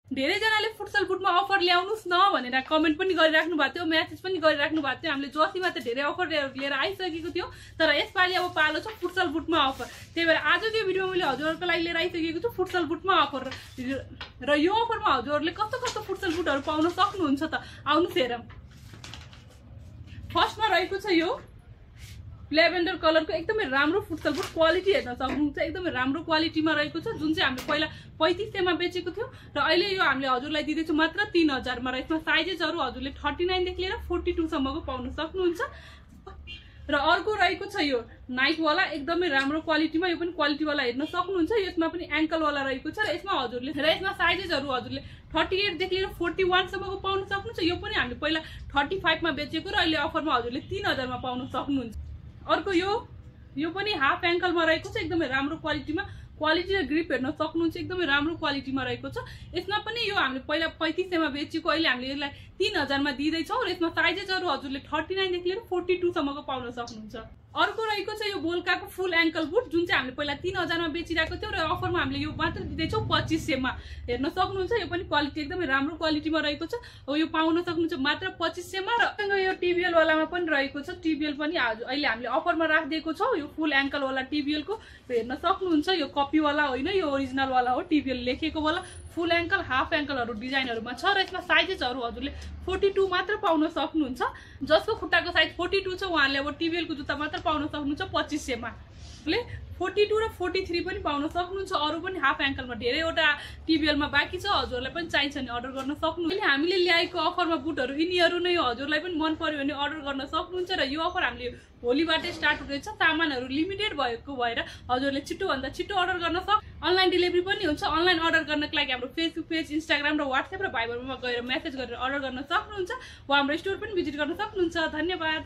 धेरैजनाले futsal बुटमा offer ल्याउनुस् न भनेर कमेन्ट पनि गरिराख्नु भएको थियो, मेसेज पनि गरिराख्नु भएको थियो। हामीले जर्सीमा त धेरै अफर लिएर आइसकेको थियौँ, तर यसपालि अब पालो छ फुटसल बुटमा अफर। त्यही भएर आजको भिडियोमा मैले हजुरहरूको लागि लिएर आइसकेको छु फुटसल बुटमा अफर। र यो अफरमा हजुरहरूले कस्तो कस्तो फुटसल बुटहरू पाउन सक्नुहुन्छ त आउनुहोस् हेरौँ। फर्स्टमा रहेको छ यो ल्याभेन्डर कलरको एकदमै राम्रो फुटसल बुट, क्वालिटी हेर्न सक्नुहुन्छ एकदमै राम्रो क्वालिटीमा रहेको छ, जुन चाहिँ हामीले पहिला 3500 मा बेचेको थियौँ र अहिले यो हामीले हजुरलाई दिँदैछौँ मात्र 3000 मा। र यसमा साइजेसहरू हजुरले 39 देखि लिएर 42 सम्मको पाउन सक्नुहुन्छ। र अर्को रहेको छ यो नाइटवाला एकदमै राम्रो क्वालिटीमा, यो पनि क्वालिटीवाला हेर्न सक्नुहुन्छ। यसमा पनि एङ्कलवाला रहेको छ र यसमा साइजेसहरू हजुरले 38 देखि लिएर 41 सम्मको पाउन सक्नुहुन्छ। यो पनि हामीले पहिला 35 मा बेचेको र अहिले अफरमा हजुरले 3000 मा पाउन सक्नुहुन्छ। अर्को यो पनि हाफ एङ्कलमा रहेको छ, एकदमै राम्रो क्वालिटीमा, क्वालिटी र ग्रिप हेर्न सक्नुहुन्छ एकदमै राम्रो क्वालिटीमा रहेको छ। यसमा पनि यो हामीले पहिला 3500 मा बेचेको, अहिले हामीले यसलाई 3000 मा दिँदैछौँ र यसमा साइजेसहरू हजुरले 39 देखि लिएर 42 सम्मको पाउन सक्नुहुन्छ। अर्को रहेको छ यो बोल्काको फुल एङ्कल बुट, जुन चाहिँ हामीले पहिला 3000 मा बेचिरहेको थियौँ र अफरमा हामीले यो मात्र दिँदैछौँ 2500 मा। हेर्न सक्नुहुन्छ यो पनि क्वालिटी एकदमै राम्रो क्वालिटीमा रहेको छ, यो पाउन सक्नुहुन्छ मात्र 2500 मा। र यो टिबिएल वालामा पनि रहेको छ, टिबिएल पनि अहिले हामीले अफरमा राखिदिएको छौँ। यो फुल एङ्कल वाला टिबिएल को हेर्न सक्नुहुन्छ, यो कपी वाला होइन, यो ओरिजिनल वाला हो, टिबिएल लेखेको वाला फुल एङ्कल हाफ एङ्कलहरू डिजाइनहरूमा छ। र यसमा साइजेसहरू हजुरले 42 मात्र पाउन सक्नुहुन्छ। जसको खुट्टाको साइज 42 छ उहाँले अब टिबिएल को जुत्ता मात्र पाउन सक्नुहुन्छ 2500 मा। 42 र 43 पनि पाउन सक्नुहुन्छ। अरू पनि हाफ एङ्कलमा धेरैवटा टिबिएलमा बाँकी छ, हजुरलाई पनि चाहिन्छ भने अर्डर गर्न सक्नुहुन्छ। हामीले ल्याएको अफरमा बुटहरू यिनीहरू नै हो, हजुरलाई पनि मन पर्यो भने अर्डर गर्न सक्नुहुन्छ। र यो अफर हामीले भोलिबाटै स्टार्ट हुँदैछ, सामानहरू लिमिटेड भएको भएर हजुरले छिटोभन्दा छिटो अर्डर गर्न अनलाइन डेलिभरी पनि हुन्छ। अनलाइन अर्डर गर्नको लागि हाम्रो फेसबुक पेज, इन्स्टाग्राम र व्हाट्सएप र भाइबरमा गएर मेसेज गरेर अर्डर गर्न सक्नुहुन्छ वा हाम्रो स्टोर पनि भिजिट गर्न सक्नुहुन्छ। धन्यवाद।